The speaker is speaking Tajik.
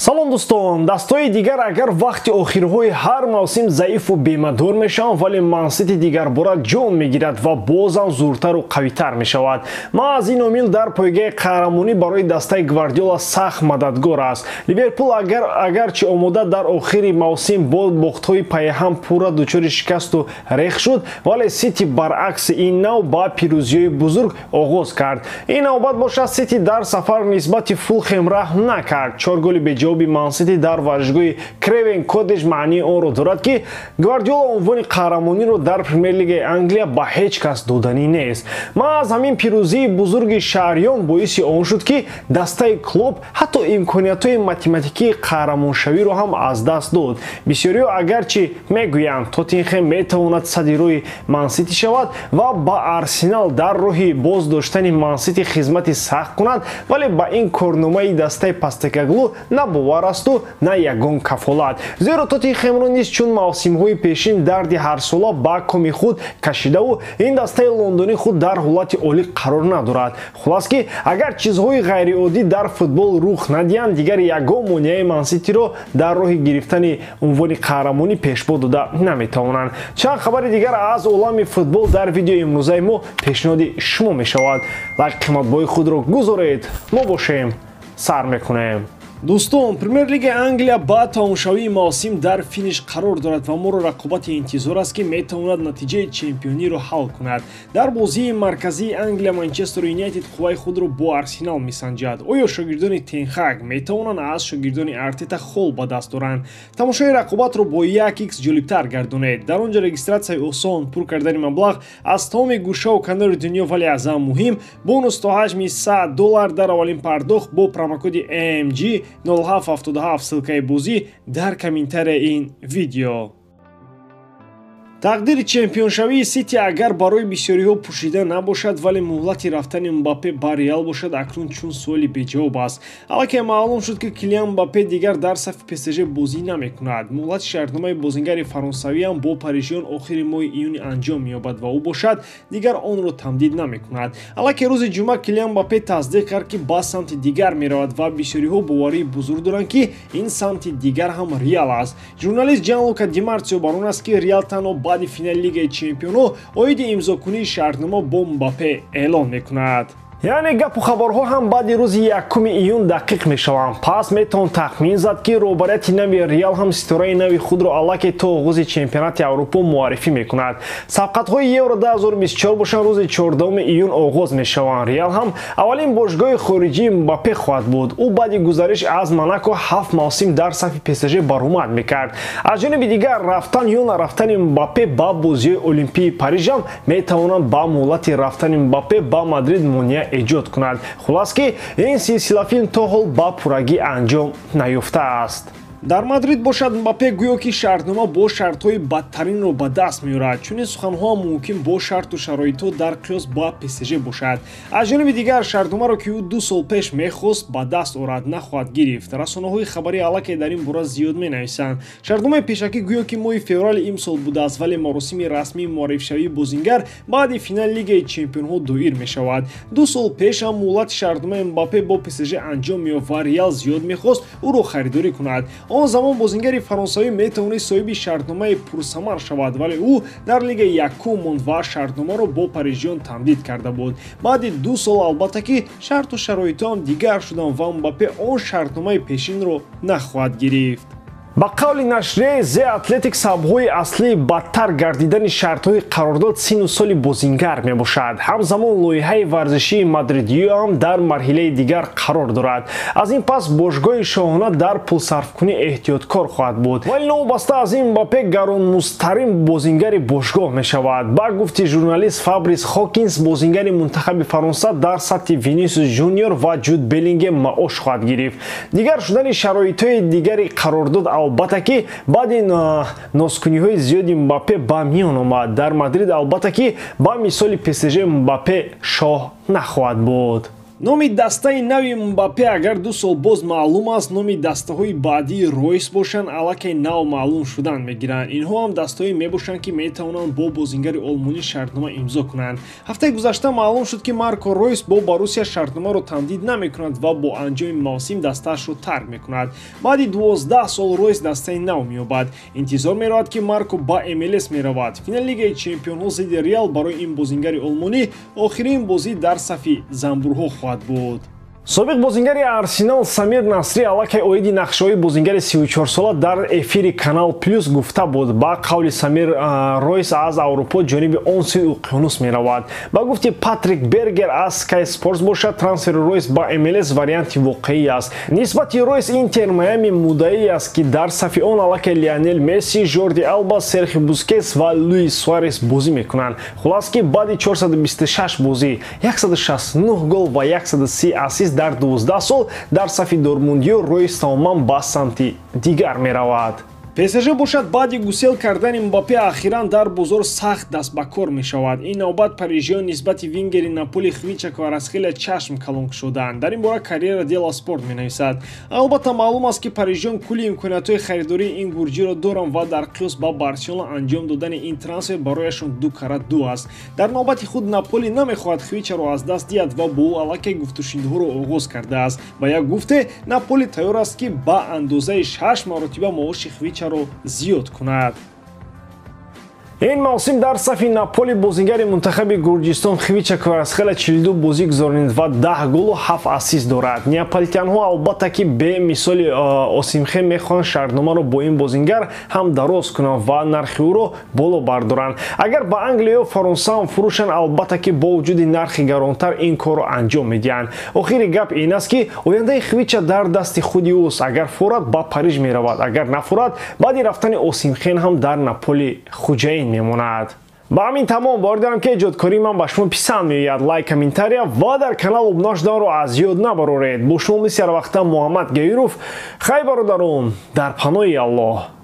Салом дӯстон, дастҳои дигар агар вақти охирҳои ҳар мавсим заифу бемадор мешаванд, вале Мансити дигарбора ҷон мегирад ва бозам зуртару қавитар мешавад. Маҳз ин омил дар пойгаи қаҳрамонӣ барои дастаи Гвардиола сахт мададгор аст. Ливерпул агарчи омода дар охири мавсим бо бохтҳои пайҳам пурра дучори шикасту рех шуд, вале Сити баръакси ин нав ба пирӯзиҳои бузург оғоз кард. Ин навбат бошад, Сити дар сафар нисбати Фулхем раҳм накард. 4 голи беҷавоби Мансити дар варзишгоҳи Кревен Коттедж маънии онро дорад, ки Гвардиола унвони қаҳрамониро дар Премер-лигаи Англия ба ҳеҷ кас доданӣ нест. Маҳз ҳамин пирӯзии бузурги шаҳриён боиси он шуд, ки дастаи Клуб ҳатто имкониятҳои математикии қаҳрамоншавиро ҳам аз даст дод. Бисёриҳо агарчи мегӯянд, Тоттенхем метавонад сади роҳи Мансити шавад ва ба Арсенал дар роҳи боз доштани Мансити хизмати сахт кунад, вале ба ин корномаи дастаи Постекоглу на бовар асту на ягон кафолат. Зеро Тоттенхемро низ чун мавсимҳои пешин дарди ҳарсола ба коми худ кашидаву ин дастаи лондонӣ худ дар ҳолати олӣ қарор надорад. Хулас ки агар чизҳои ғайриоддӣ дар футбол рух надиҳанд, дигар ягон монеаи Манситиро дар роҳи гирифтани унвони қаҳрамонӣ пешбо дода наметавонанд. Чанд хабари дигар аз олами футбол дар видеои имрӯзаи мо пешниҳоди шумо мешавад. Лайк қиматбои худро гузоред, мо бошем сар мекунем. Дӯстон, Премер-лигаи Англия ба тамомшавии мавсим дар финиш қарор дорад ва моро рақобати интизор аст, ки метавонад натиҷаи чемпиониро ҳал кунад. Дар бозии марказии Англия Манчестер Юнайтед қувваи худро бо Арсенал месанҷад. Оё шогирдони Тенхаг метавонанд аз шогирдони Артета хол ба даст доранд? Тамошои рақобатро бо 1x ҷолибтар гардонед. Дар он ҷо регистратсияи осон, пур кардани маблағ аз тамоми гӯшаву канори дунё, вале аз ҳам муҳим бонус то ҳаҷми $100 дар аввалин пардохт бо промокоди AMG 0777. Ссылкаи бозӣ дар комментарияи ин видео. Тақдири чемпионшавии Сити агар барои бисёриҳо пӯшида набошад, вале муҳлати рафтани Мбаппе ба Реал бошад акнун чун суоли беҷавоб аст. Аллакай маълум шуд, ки Килиан Мбаппе дигар дар сафи ПСЖ бозӣ намекунад. Муҳлати шартномаи бозингари фаронсавиам бо парижиён охири моҳи июни анҷом меёбад ва ӯ бошад дигар онро тамдид намекунад. Аллакай рӯзи ҷумъа Килиан Мбаппе тасдиқ кард, ки ба самти дигар меравад ва бисёриҳо боварии бузург доранд, ки ин самти дигар ҳам Реал аст. Журналист Ҷанлука Димарсио бар он аст, ки Реал танҳо баъди финали Лигаи Чемпионҳо оиди имзокунии шартнома бо Мбаппе эълон мекунад. Яъне гапу хабарҳо ҳам баъди рӯзи 1 июн дақиқ мешаванд. Пас метавон тахмин зад, ки роҳбарияти нави Реал ҳам ситораи нави худро аллакай то оғози чемпионати Аврупо муаррифӣ мекунад. Сабқатҳои Евро 2024 бошанд рӯзи 14 июн оғоз мешаванд. Реал ҳам аввалин бошгоҳи хориҷии Мбаппе хоҳад буд. Ӯ баъди гузариш аз Монако 7 мавсим дар сафи ПСЖ баромад мекард. Аз ҷониби дигар, рафтан ё нарафтани Мбаппе ба бозиҳои Олимпии Париж ҳам метавонанд ба муҳлати рафтани Мбаппе ба Мадрид монеа эҷод кунад. Хулас ки ин силсилафилм то ҳол ба пуррагӣ анҷом наёфтааст. Дар Мадрид бошад, Мбаппе гӯё ки шартнома бо шартҳои бадтаринро ба даст меорад. Чунин суханҳо мумкин бо шарту шароитҳо дар қиёс ба ПСЖ бошад. Аз ҷониби дигар, шартномаро, ки ӯ 2 сол пеш мехост ба даст орад, нахоҳад гирифт. Расонаҳои хабарӣ аллакай дар ин бора зиёд менависанд. Шартномаи пешакӣ гӯё ки моҳи феврали имсол будааст, вале маросими расмии муаррифшавии бозингар баъди финали Лигаи Чемпионҳо доир мешавад. 2 сол пеш ҳам муҳлати шартномаи Мбаппе бо ПСЖ анҷом меёфт ва Реал зиёд мехост ӯро харидорӣ кунад. Он замон бозингари фаронсавӣ метавонист соҳиби шартномаи пурсамар шавад, вале ӯ дар лигаи якум монд ва шартномаро бо парижиён тамдид карда буд. Баъди 2 сол албатта ки шарту шароитҳоам дигар шуданд ва Мбаппе он шартномаи пешинро нахоҳад гирифт. Ба қавли нашрияи The Athletic, сабабҳои аслии бадтар гардидани шартҳои қарордод сину соли бозингар мебошад. Ҳамзамон лоиҳаи варзишии мадридиё ҳам дар марҳилаи дигар қарор дорад. Аз ин пас бошгоҳи шоҳона дар пулсарфкунӣ эҳтиёткор хоҳад буд. Вале новобаста аз ин Мбаппе гаронмуздтарин бозингари бошгоҳ мешавад. Ба гуфти журналист Фабрис Хокинс, бозингари мунтахаби Фаронса дар сатҳи Винисиус Жуниор ва Ҷуд Беллингем маош хоҳад гирифт. Дигар шудани шароитҳои дигари қарордод албатта ки баъди носкуниҳои зиёди Мбаппе ба миён омад. Дар Мадрид албатта ки ба мисоли ПСЖ Мбаппе шоҳ нахоҳад буд. Номи дастаи нави Мбаппе агар 2 сол боз маълум аст, номи дастаҳои баъдии Ройс бошанд аллакай нав маълум шудан мегиранд. Инҳо ҳам дастаҳое мебошанд, ки метавонанд бо бозингари олмонӣ шартнома имзо кунанд. Ҳафтаи гузашта маълум шуд, ки Марко Ройс бо Боруссия шартномаро тамдид намекунад ва бо анҷоми мавсим дастаашро тарк мекунад. Баъди 12 сол Ройс дастаи нав меёбад. Интизор меравад, ки Марко ба МЛС меравад. Финали Лигаи Чемпионҳо зидди Реал барои ин бозингари олмонӣ охирин бозӣ дар сафи занбурҳо хоҳад буд. Собиқ бозингари Арсенал Самир Насри аллакай оиди нақшаҳои бозингари 34сола дар эфири Канал Плюс гуфта буд. Ба қавли Самир, Ройс аз Аврупо ҷониби он сӯи уқёнус меравад. Ба гуфти Патрик Бергер аз Sky Sports бошад, трансфери Ройс ба МЛС варианти воқеӣ аст. Нисбати Ройс Интер Майами муддаӣ аст, ки дар сафи он аллакай Лионел Месси, Жорди Алба, Серхио Бускетс ва Луис Суарес бозӣ мекунанд. Хулас ки баъди 426 бозӣ, 169 гол ва 130 ассист дар 12 сол дар сафи дормундиё Ройс тамоман ба самти дигар меравад. ПСЖ бошад баъди гусел кардани Мбаппе ахиран дар бозор сахт даст ба кор мешавад. Ин навбат парижиён нисбати вингери Наполи Хвича Кварацхелия чашм калон шуданд. Дар ин бора Карьера дела Спорт менависад. Албатта маълум аст, ки парижиён кулли имкониятҳои харидории ин гурҷиро доранд ва дар қиёс ба Барселона анҷом додани ин трансфер барояшон 2 карат 2 аст. Дар навбати худ Наполи намехоҳад Хвичаро аз даст диҳад ва бо ӯ аллакай гуфтушунидҳоро оғоз кардааст. Ба як гуфте, Наполи тайёр аст, ки ба андозаи 6 маротиба маоши Хвичаро зиёд кунад. Ин мавсим дар сафи Наполи бозингари мунтахаби Гурҷистон Хвича Кварацхелия 42 бозӣ гузаронид ва 10 голу 7 ассист дорад. Неаполитянҳо албатта ки бе мисоли Осимхен мехоҳанд шартномаро бо ин бозингар ҳам дароз кунанд ва нархи ӯро боло бардоранд. Агар ба Англия ё Фаронса ҳам фурӯшанд, албатта ки бо вуҷуди нархи гаронтар ин корро анҷом медиҳанд. Охири гап ин аст, ки ояндаи Хвича дар дасти худи ӯст. Агар фурад ба Париж меравад, агар нафурад баъди рафтани Осимхен ҳам дар Наполи хуҷаин мемонад. Ба ҳамин тамом. Бовар дорам, ки эҷодкории ман ба шумо писанд меояд. Лайк, комментария ва дар канал обуна шуданро аз ёд набароред. Бо шумо мисли ҳарвақта Муҳаммад Гаиров. Хай, бародарон, дар паноҳи Аллоҳ.